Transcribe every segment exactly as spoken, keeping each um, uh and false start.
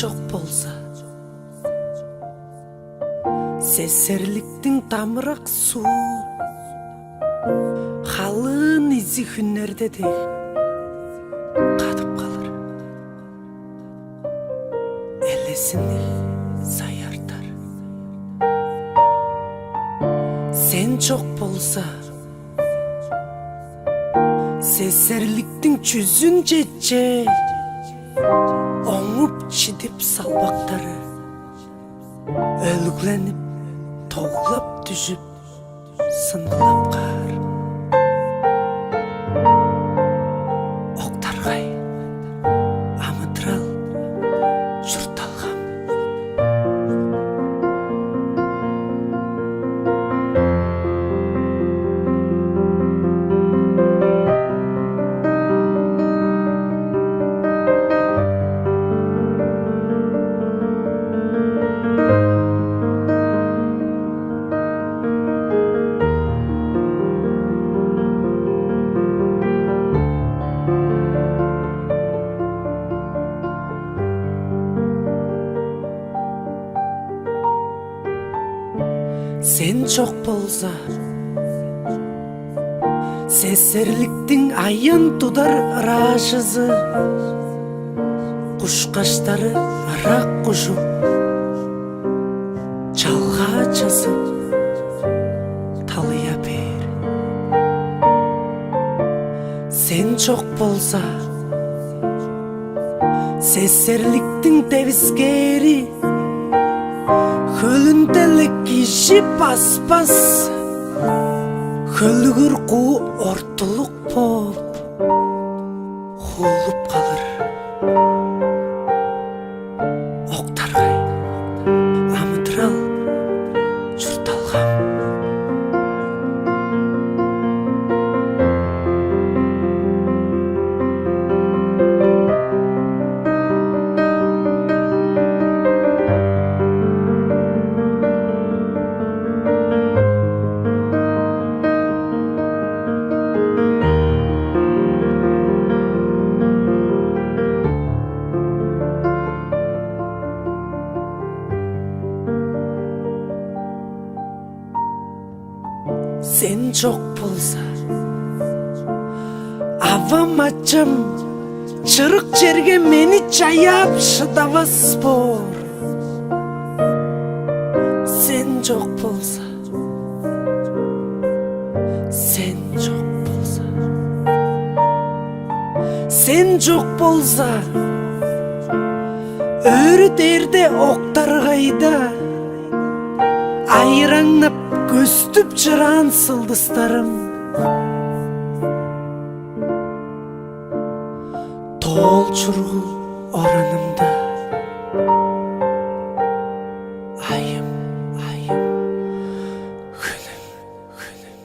чок болза, сесерликтиң дамырак суун халыын изиг хүннерде дег кадып калыр, элезинниг саяртар. Сен чок болза, сесерликтиң чүзүн четче оңуп чидип салбактары, өлүгленип, тоглап дүжүп, сындылап каар. Октаргай, амыдырал, чуртталгам. Сен чок болза, сесерликтиң аян тудар ыраажызы, кушкаштары ырак кужуп, чалгаа чазып, талыя бээр. Сен чок болза, сесерликтиң девискээри хөлүнде-ле кижи баспас, хөлүгүр куу ортулук бооп, хуулуп калыр. Октаргай, амыдырал, чуртталгам. Сен чок болза, авам-ачам чырык черге мени чаяап шыдавас боор. Сен чок болза, сен чок болза, сен чок болза, өрү дээрде октаргайда айыраңнап көстүп чыраан сылдыстарым, тоол чургул оранымда айым, айым, хүнүм, хүнүм.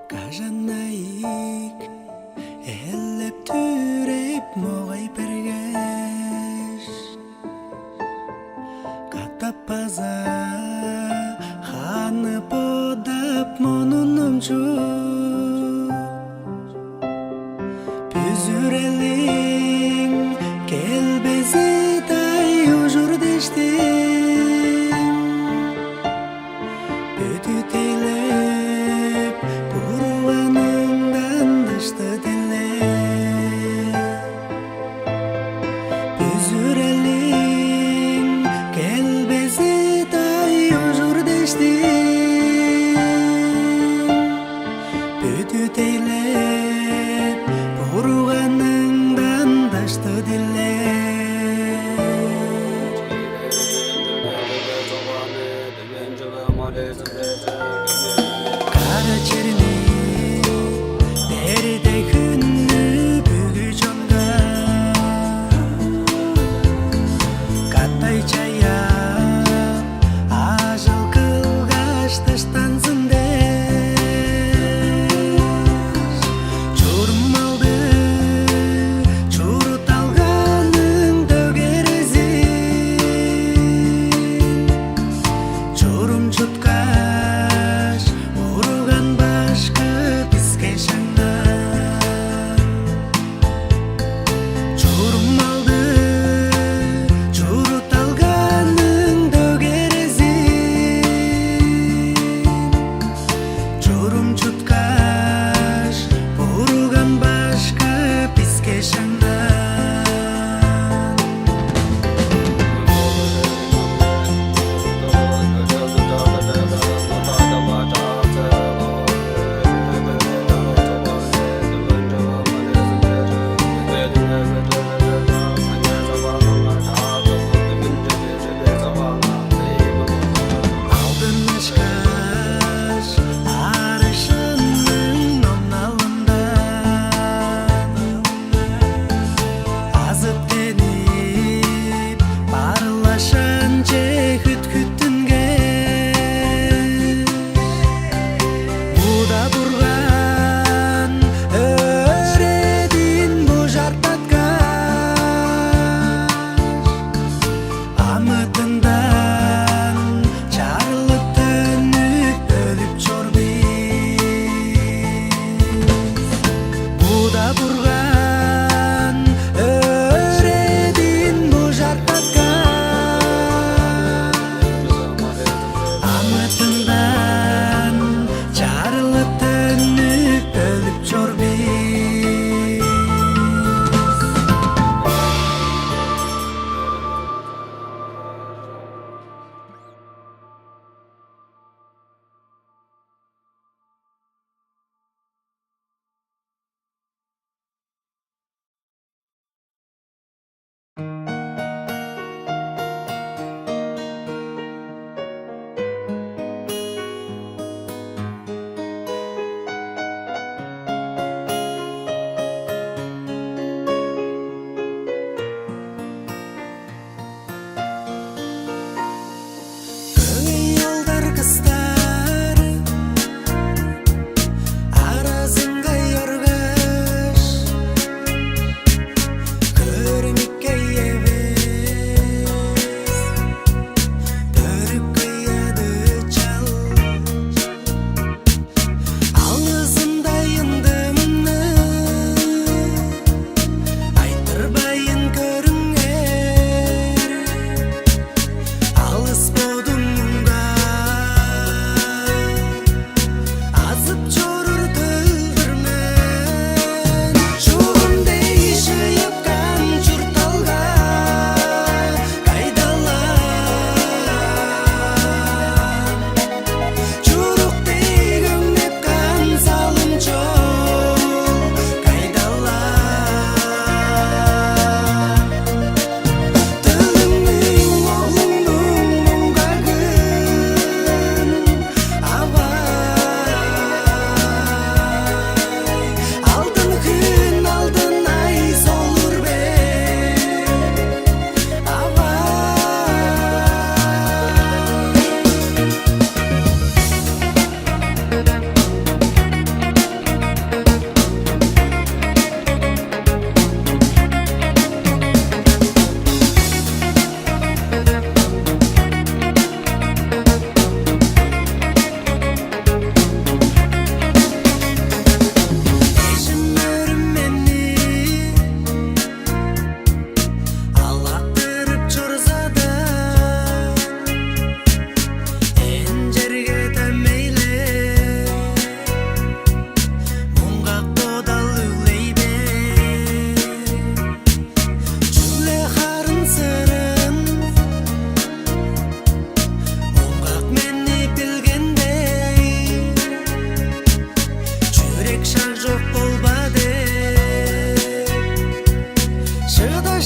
Кажан айык элеп-түреп могай бергеш, катап база ханы бодап, мону номчуп, бүзүрелиң келбези-дай ужур дээштиң. Бүдү тейлеп, бурганыңдан дашты диле. Бүзүрелиң келбези-дай ужур дээштиң. Бүдү тейлеп, бурганыңдан дашты диле. Кара черни дерде хүннү бүгү чонга катай чаяап, ажыл кылгаш дыштанзын дээш, чурумалды чуртталганың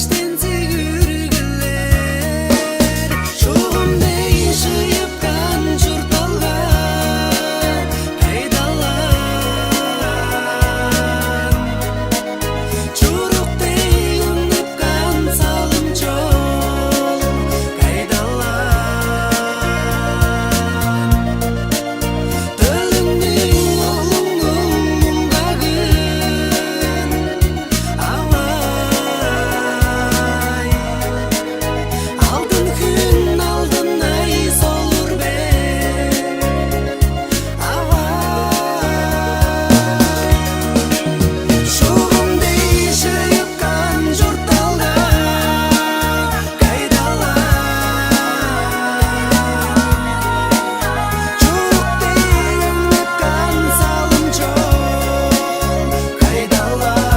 Иштен сигүргүлер, шугум дей шыйыпкан чуртталга кайдалаан. Чурук дег ынныпкан салым-чол кайдалаан. Төлүңнүң, оглуңнуң муңгагын, авай, алдын хүн, алдын ай солур бе? Авай, шугум дей шыйыпкан чуртталга кайдалаан. Чурук дег ынныпкан салым-чол кайдалаан.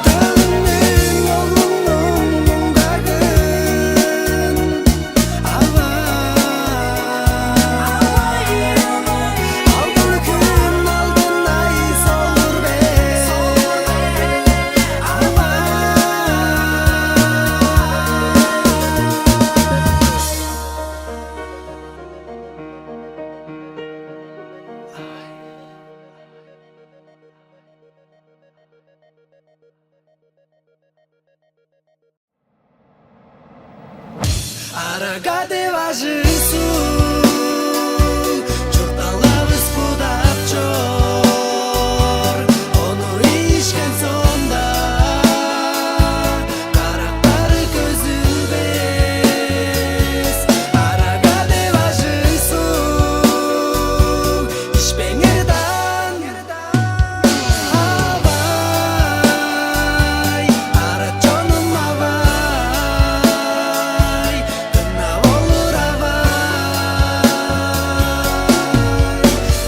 Төлүңнүң, оглуңнуң муңгагын, авай, алдын хүн, алдын ай солур бе? Авай. Арага деп ажыг суг, чуртталгавыс будап чор. Ону ишкен соонда, карактары көзүлбес. Арага деп ажыг суг, ишпеңер даан. Авай, арат чонум авай, дыңнап олур авай,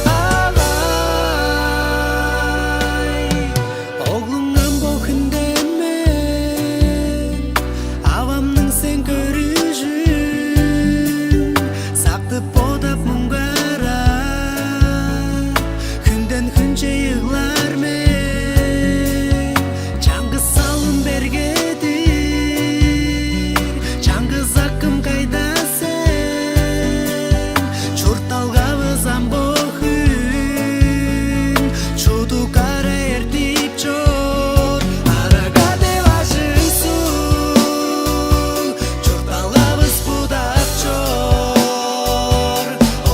авай. Оглуңнан бо хүнде мен, авамның сен көрүжүн, сактып, бодап, муңгарап, хүнден хүнче ыглар мен. Чаңгыс салым бергедир, чаңгыс акым кайда сен? Чуртталгавыс ам бо хүн, чудук ара эртип чор. Арага деп ажыг суг, чуртталгавыс будап чор.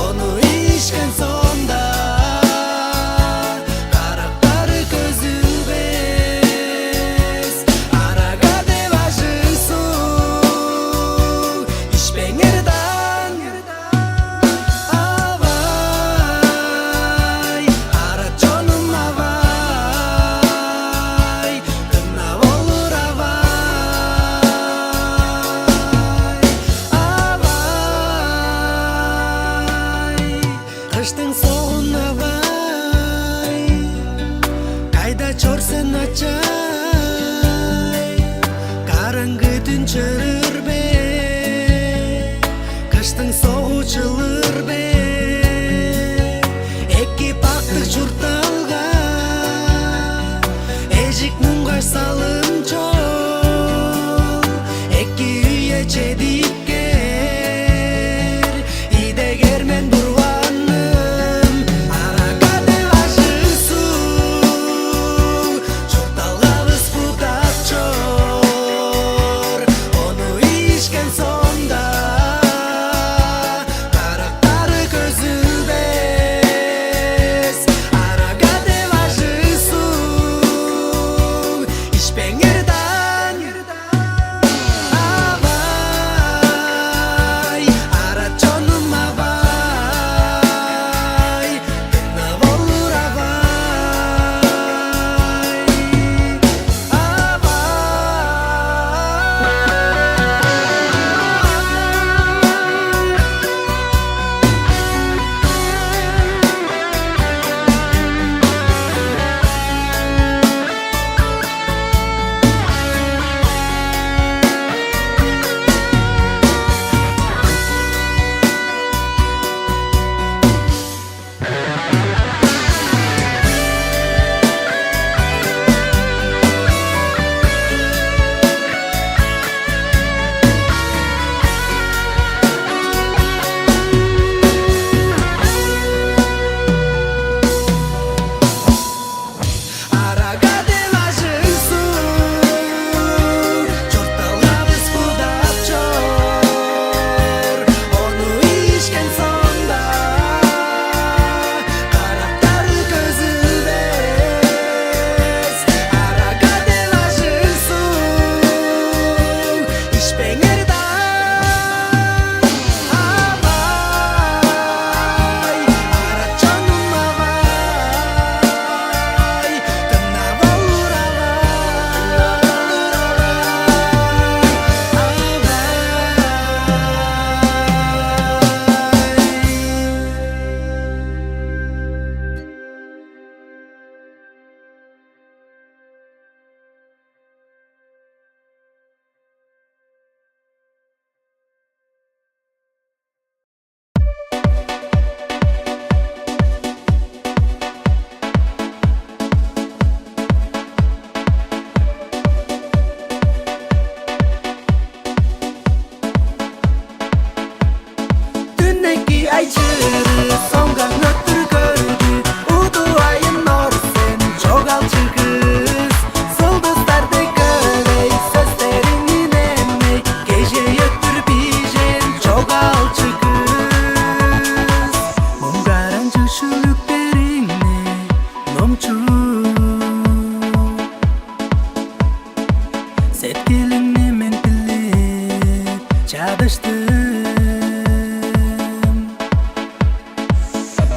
Ону ишкен соонда, карактары көзүлбес. Арага деп ажыг суг, ишпеңер даан. Авай, арат чонум авай, дыңнап олур авай, авай. Кыштың соогун авай, кайда чор сен, ачай? Караңгы дүн чырыр бе? Кыштың соогу чылыр бе? Эки бактыг чуртталга, эжик муңгаш салым-чол, эки үе чедип кээр. Идегер мен, Бурганым, арага деп ажыг суг, чуртталгавыс будап чор. Ону ишкен соонда, карактары көзүлбес. Арага деп ажыг суг, ишпеңер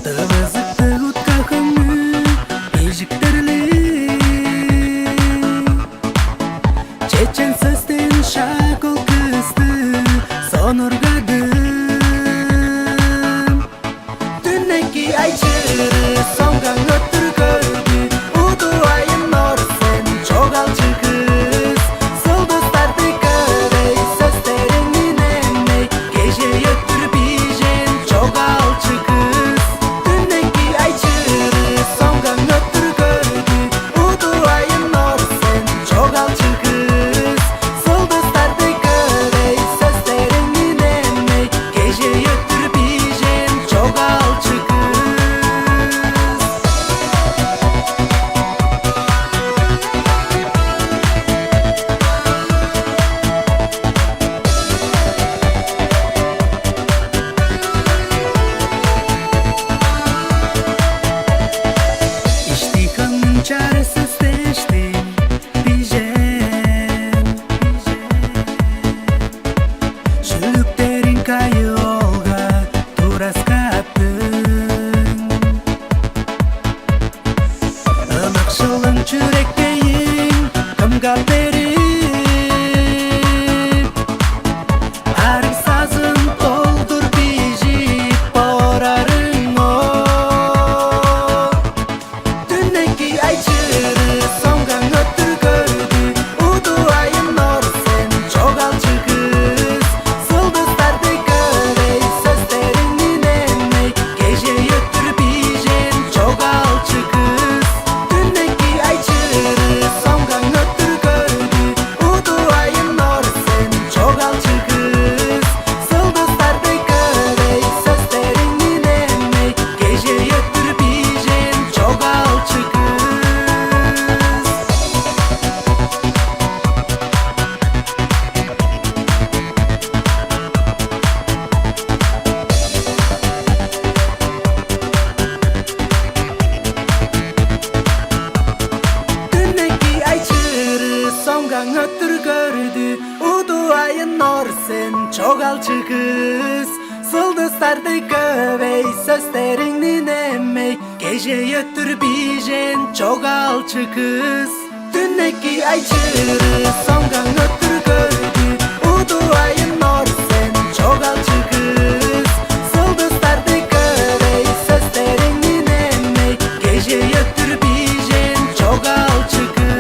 Дывызыктыг утка-хөңнү бижиктерлиг, чечен сөстен шак ол кысты сонургадым. Дүнеки ай чырыы соңгаң өттүр көрдү, удуайын ор сен, чогаалчы кыс. Сылдыстар дыка бей, сөстериңни немей, кежээ өттүр бижээн, чогаалчы кыс. Дүнеки ай чырыы соңгаң өттүр көрдү, удуайын ор сен, чогаалчы кыс. Сылдыстар дыка бей, сөстериңни немей, кежээ өттүр бижээн, чогаалчы кыс. Ишти-Ханның чарыс эстештиң бижээн. Шүлүктериң кайы олга тураскаптың. Ынакшылың чүрекпейиң кымга берип, арыг сазын долдур бижип орарың ол. Дүнеки ай чырыы соңгаң өттүр көрдү, удуайын ор сен, чогаалчы кыс. Сылдыстар дыка бей, сөстериңни немей, кежээ өттүр бижээн, чогаалчы кыс. Дүнеки ай чырыы соңгаң өттүр көрдү, удуайын ор сен, чогаалчы кыс. Сылдыстар дыка бей, сөстериңни немей, кежээ өттүр бижээн, чогаалчы кыс. Дүнеки ай чырыы соңгаң өттүр көрдү, удуайын ор сен, чогаалчы кыс. Сылдыстар дыка бей, сөстериңни немей, кежээ өттүр бижээн, чогаалчы кыс. Дүнеки ай чырыы соңгаң өттүр көрдү, удуайын ор сен, чогаалчы кыс. Сылдыстар дыка бей, сөстериңни немей, кежээ өттүр бижээн, чогаалчы кыс.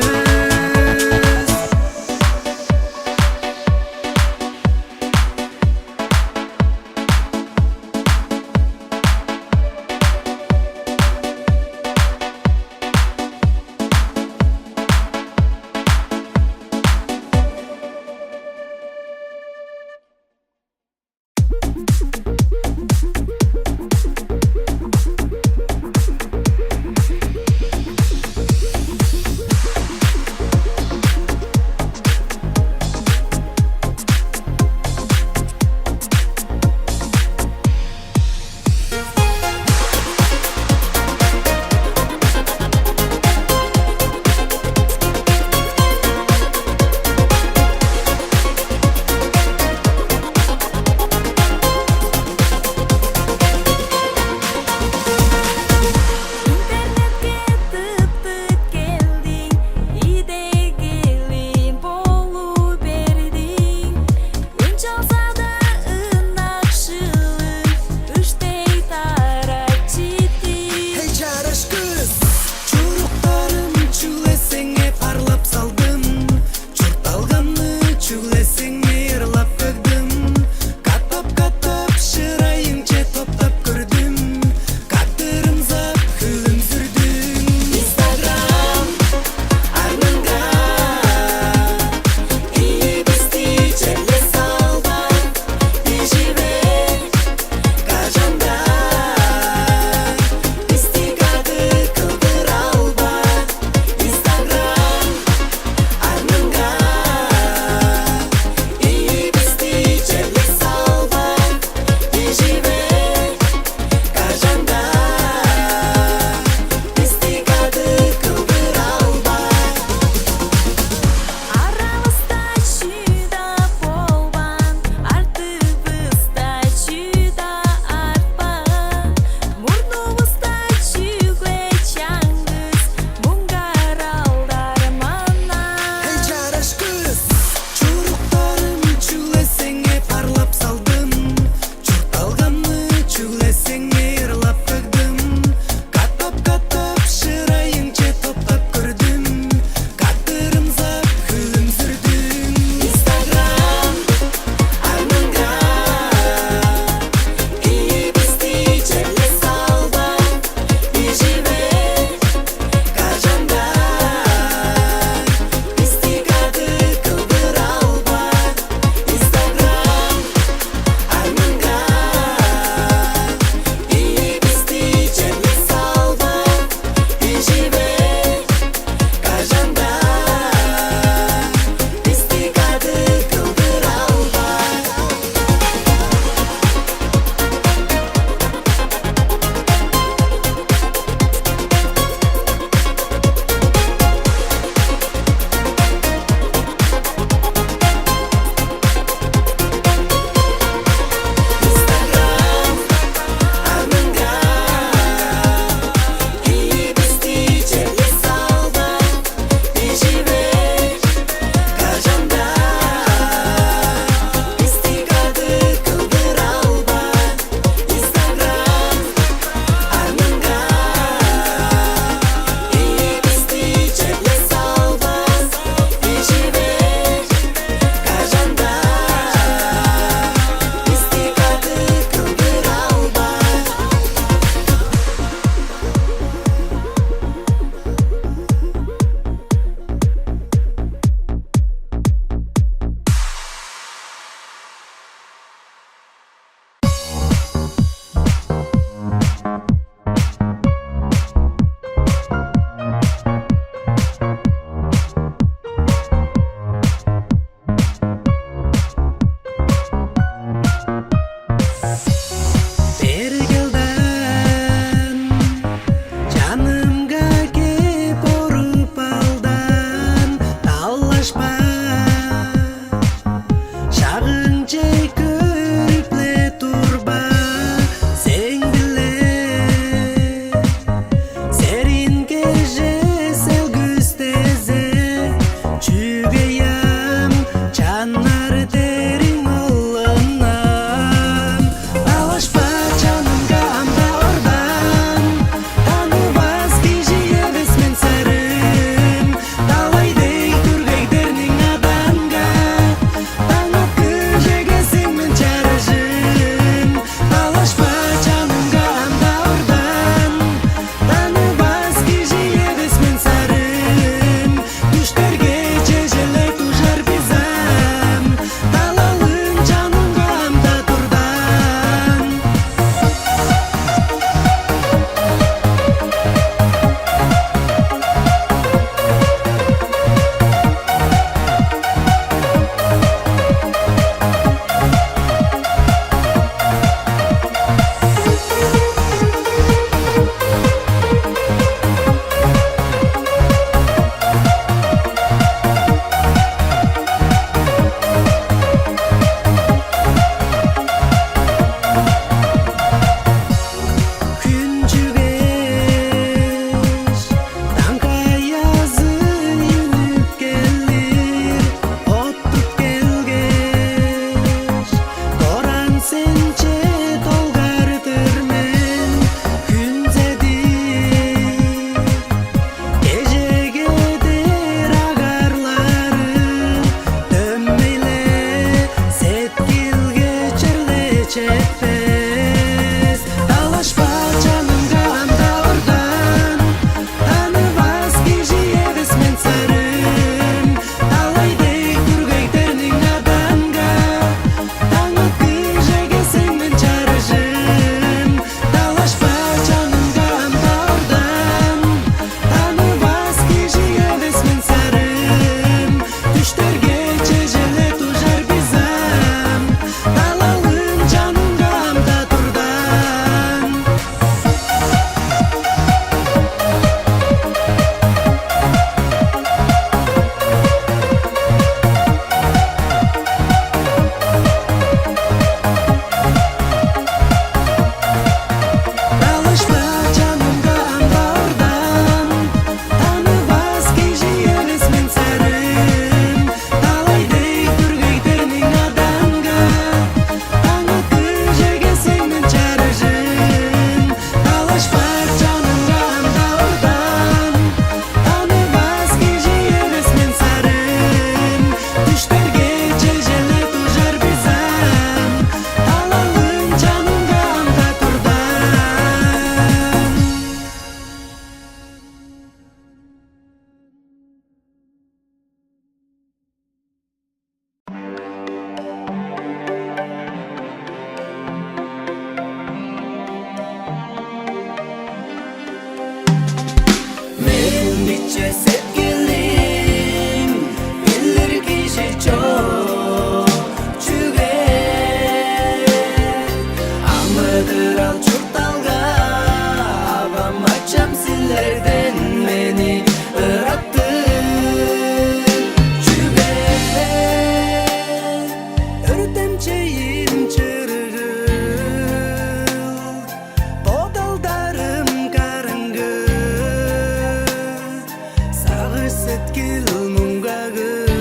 Сеткил муңгагыл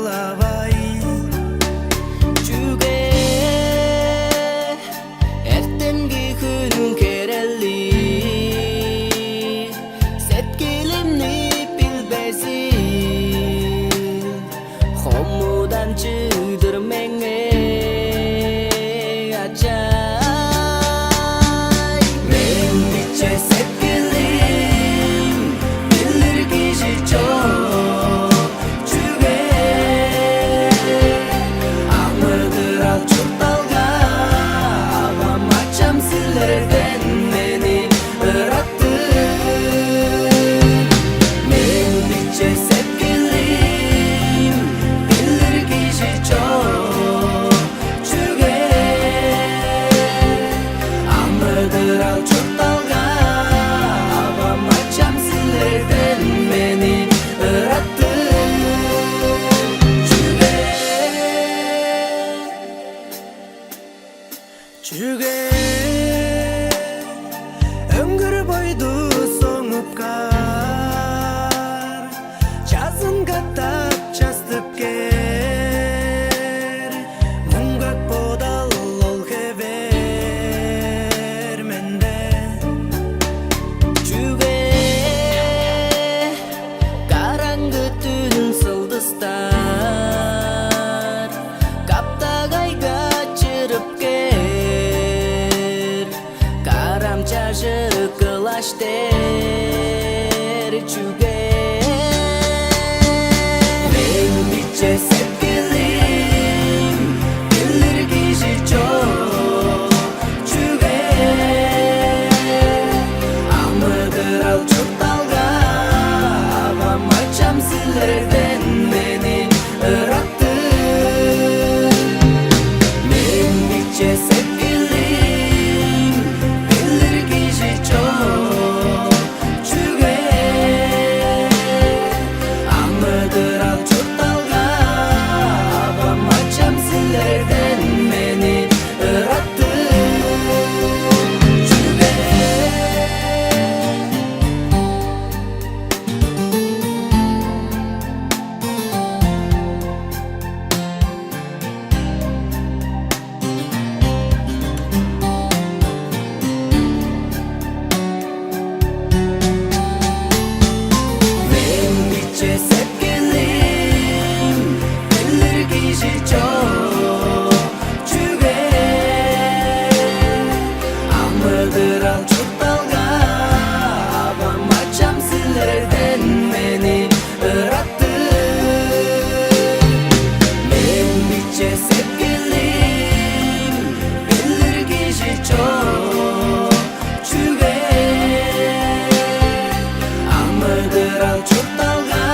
авай, чүге эртенги хүн херелди, сеткилимни билбезин. Хомудан чыдыр меңээ, ачай. Мен биче сеткилим, билир кижи чок, чүге амыдырал чуртталга, авам, ачам силерден мени ыратты. Мен биче сеткилим, билир кижи чок, чүге амыдырал чуртталга, авам, ачам силерден мени ыратты. Чүге? Чүге өңгүр бойду соңуп каар, чазын катап частып кээр, муңгак бодал ол хевээр менде. Чүге караңгы түн сылдыстар каптагайга чырып кээр, карам чажык кылаш дээр, чүге? Мен биче сеткилим, билир кижи чок, чүге амыдырал чуртталга, авам, ачам силерден мени ыратты. Мен биче сеткилим, билир кижи чок, чүге амыдырал чуртталга, авам, ачам силерден мени ыратты. Чүге? Мен биче сеткилим, билир кижи чок, чүге амыдырал чуртталга, авам, ачам силерден мени ыратты. Мен биче сеткилим, билир кижи чок, чүге амыдырал чуртталга,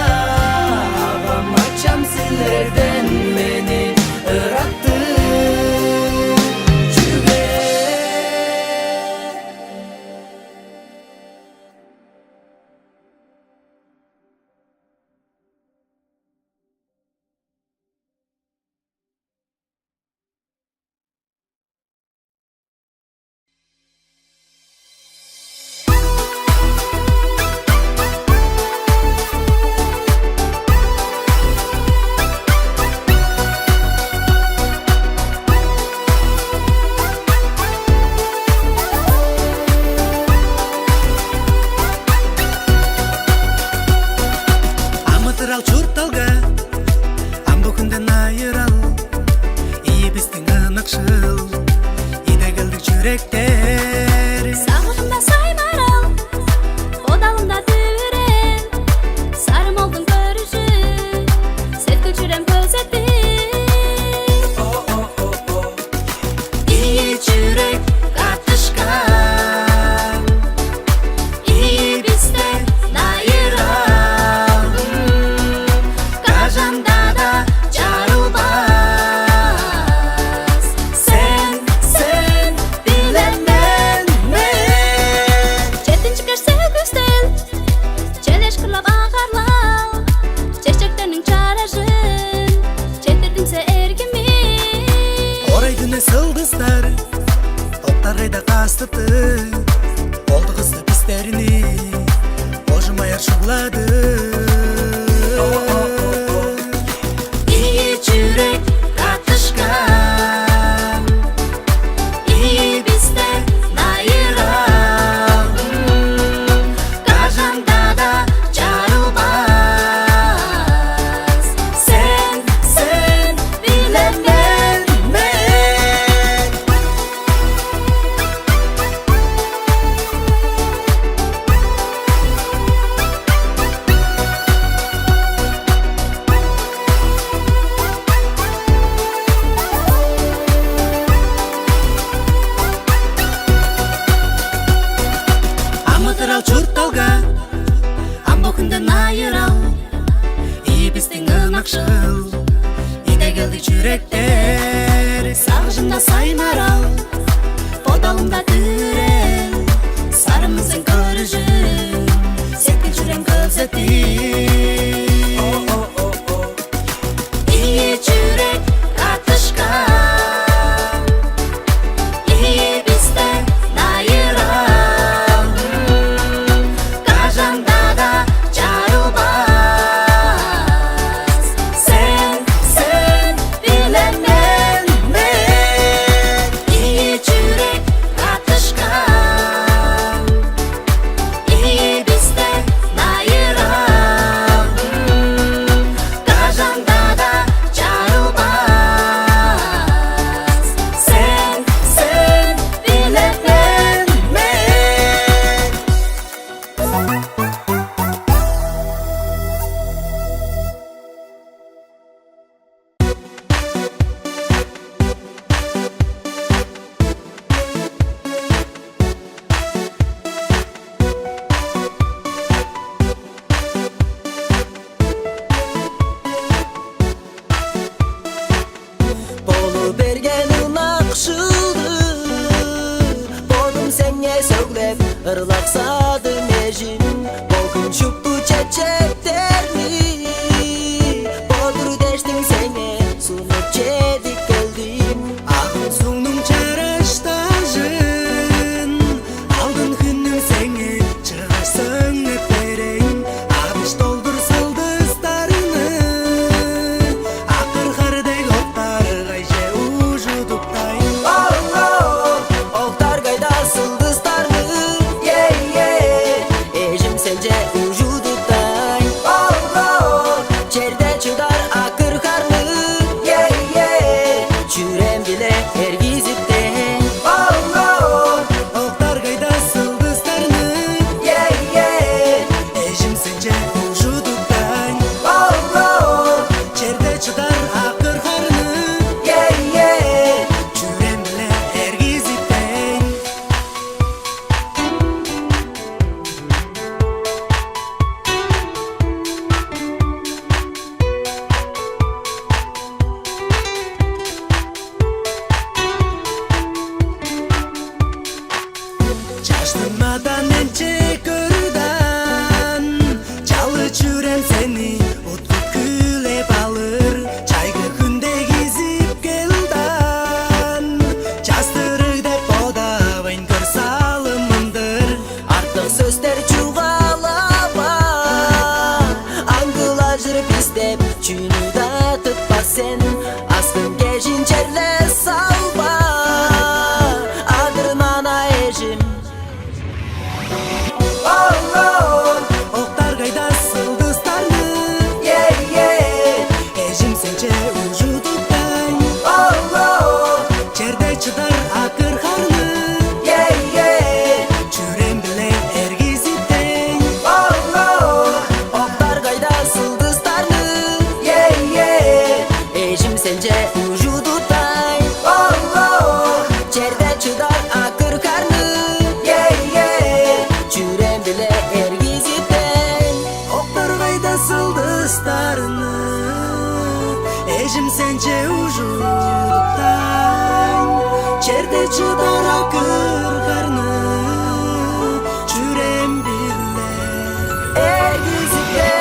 авам, ачам силерден мени ыратты. Чүге? Амыдырал чуртталга, ам бо хүнден айырал, ийи бистиң ынакшыл, идегелдиг чүректер. Сагыжымда саймарал, бодалымда дүвүрел, сарым олдуң көрүжү, сеткил чүрем көзетти. Ийи чүрек каттышкан, ийи бисте найырал, кажан-даа чарылбас. Сен, сен биле мен, мен. Четтинчигеш, сел күстел, челеш кырлап агарлал, чечектерниң чаражын четтирдиң сен эргими. Орай дүне сылдыстар октаргайда кастыптыр. Олдугузу бистерни божумай Чугладым. Ийи чүрек каттышкан, ийи бисте найырал. Кажан-даа чарылбас. Сен, сен биле мен, мен. Амыдырал чуртталга, ам бо хүнде найырал. Ийи бистиң ынакшыл, идегелдиг чүректер. Сагыжымда саймарал, бодалымда дүрел. Сарымызың көрүжү, сеткил-чүрем көлзети. Ийи чүрек каттышкан, ийи бисте найырал. Кажан-даа чарылбас. Сен, сен биле мен, мен. Ийи чүрек каттышкан, ийи бисте найырал. Кажан-даа чарылбас. Сен, сен биле мен, мен. Болу берген ынакшылдыг, бодум сеңээ сөглеп, ырлаксадым, эжим. Бо хүн шупту чечектерни бодур дештиң сеңээ сунуп чедип келдим. Агын сугнуң чараш дажын, алдын хүннүң сеңээ чыгар сөңнеп берейн. Адыш долдур сылдыстарны, акыр хар дег октаргайже ужудуптайн. О-о, октаргай-даа сылдыстарны, е-е, эжим сенче ужудуптайн. О-о, черде чыдар акыр харны, е-е, чүрем-биле эргизиптейн. О-о, октаргай-даа сылдыстарны, е-е, эжим сенче ужудуптайн. О-о, черде чыдар акыр харны, е-е, чүрем-биле эргизиптейн. Чаштынмадан энче көрден, чалы чүрем сени уткуп, хүлээп алыр. Чайгы хүнде кизип кел даан, частырыг деп бодавайн көр салымын-дыр. Артык сөстер чугаалава, аңгылажыр бис деп чүнү-даа тыппас сен. Аскын-кежиин черле салба, адырмана, эжим. О-о, октаргай-даа сылдыстарны, е-е, эжим сенче ужудуптайн. О-о, черде чыдар акыр харны, е-е, чүрем-биле эргизиптейн. О-о, октаргай-даа сылдыстарны, е-е, эжим сенче ужудуптайн. О-о, черде чыдар акыр харны, е-е, чүрем-биле эргизиптейн. Октаргай-даа сылдыстарны, эжим сенче ужудуптайн. Черде чыдар акыр харны, чүрем-биле эргизиптейн.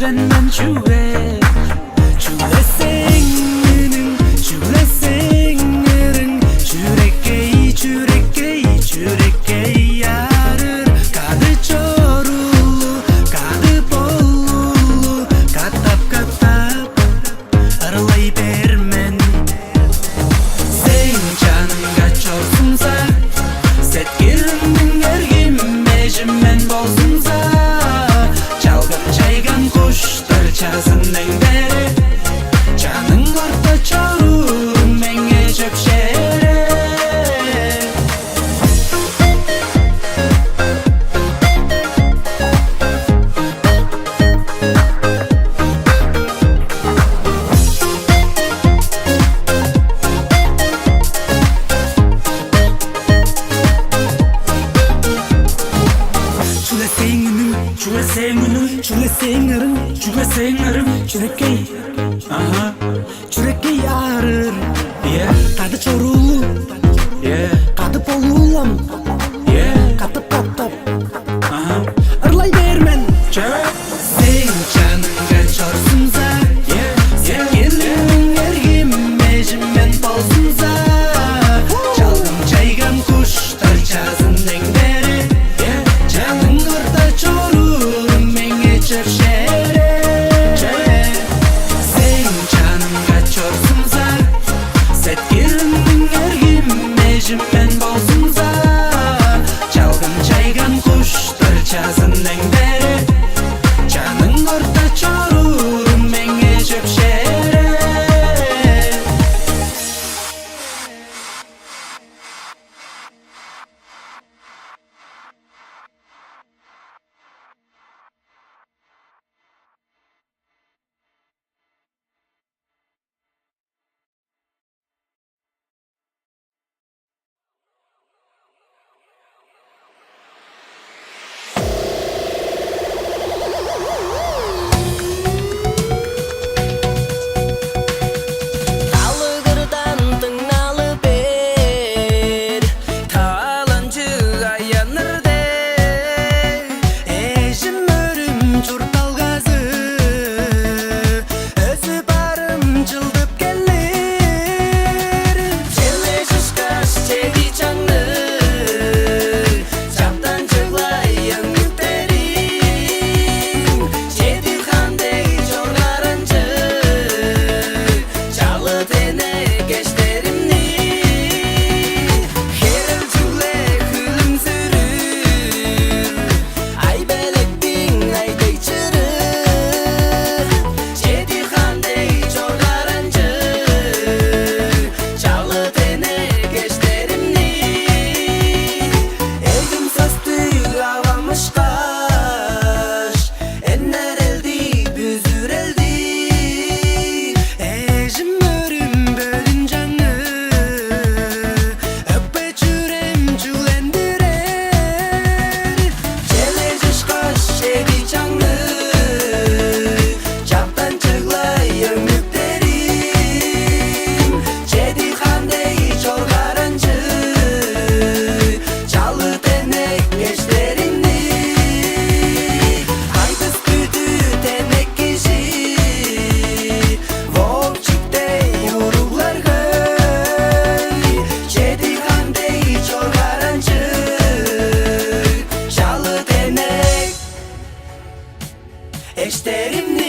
Мен чүге, чүгле сеңиң, чүгле сеңиң, чүрекей, чүрекей, чүрекей арыр, кады чорулу, кады болулу, катап-катап ырлай бер мен. Сен чанымга чорзумза, сеткилимниң эргим эжим мен болзумза, чалган чайган куштар чазын эңдере, чаның орта чоруурун меңээ чөпшере. Чүгле сээң үнүң, чүгле сээң үнүң, чүгле сээң ырың, чүгле сээң ырың, чүрекей. Аха. Чүрекей аарыр. Е. Кады чоруулу. Е. Кады болуулам. Е. Катап-катап. Аха. Ырлай бээр мен. Че. Сен чанымга чорзумза, е, сен келиңер ким, эжим мен болзумза, чалган чайган куштар чазын эңдере, чаның орта чоруурун меңээ чөпшере. Сен чанымга чорзумза, сеткилимниң эргим эжим мен болзумза, чалган чайган куштар чазын эңдере, чаның орта чоруурун меңээ чөпшере. Далыгырдан дыңналы бээр, тааланчыг аяннар дег, эжим-өөрүм чуртталгазы, өзүп барым чылдып келир. Чележишкаш чеди чаңны чаптанчыглай өңнүктериң, чеди хандей чоргаранчыг, чалы тенек эштеримни, херел чүгле хүлүмзүрүр, ай-белектиң ай-дег чырыы, чеди хандей чоргаранчыг, чалы тенек эштеримни, эгим сөстүг авам ышкаш, эннерелди, бүзүрелди, эжим-өөрүм бөлүн чаңы, өкпе-чүрем чүглендирер. Чележишкаш чеди чаңны чаптанчыглай өңнүктериң, чеди хандей чоргаранчыг, чалы тенек эштеримни, айдыс бүдү тенек кижи, Вовчик дег уруглар хөй, чеди хандей чоргаранчыг, чалы тенек эштеримни.